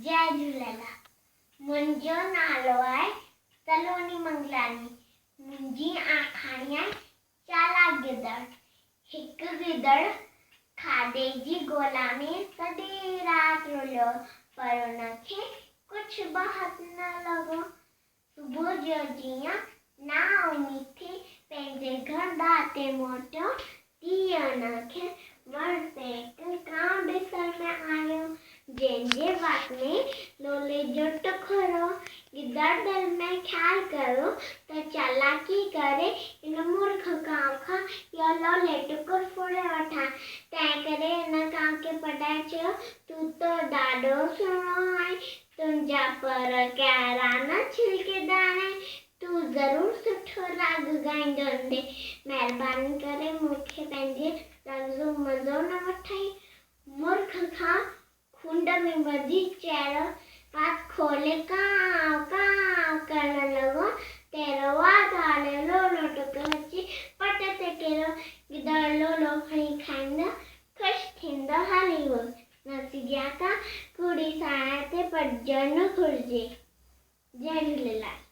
جئي جهوليلال. منهنجو نالو آهي سلوني منگلاڻي. منهنجي آکاڻي آهي چالاڪ گدڙ. هڪ گدڙ کاڌي جي ڳولا ۾ سڄي رات رليو پر ان کي ڪجهه به هٿ نه لڳو. صبح جو جيئن نااميد ٿي پنهنجي گهر در تي موٽيو، تيئن ان کي وڻ تي هڪ ڪانء ڏسڻ ۾ آيو، جنهن جي وات ۾ لولي جو ٽڪر هو. گدڙ دل ۾ خيال ڪيو ته چالاڪي ڪري ان مورک ڪانء کان اهو لولي ٽڪر ڦري وٺان. تنهنڪري هن ڪانء کي پڏائي چيو، تون ته ڏاڍو سهڻو آهين، تنهنجا پر ڪهڙا نه ڇلڪيدار آهن، تون ضرور سٺو راڳ ڳائيندو هوندين. مهرباني ڪري مون کي پنهنجي راڳ جو مزو نه وٺائين. مورک کان کنڊ ۾ ٻڌي چهرو وات کولي ڪانء ڪانء ڪرڻ لڳو. تهڙو وات هاري لولو ٽڪر اچي پٽ تي ڪريو. گدڙ لولو کڻي کائيندو خوش ٿيندو هلي ويو. نصيحت ڪوڙي ساڻ تي پٽجڻ نه گهرجي. جئي جهوليلال.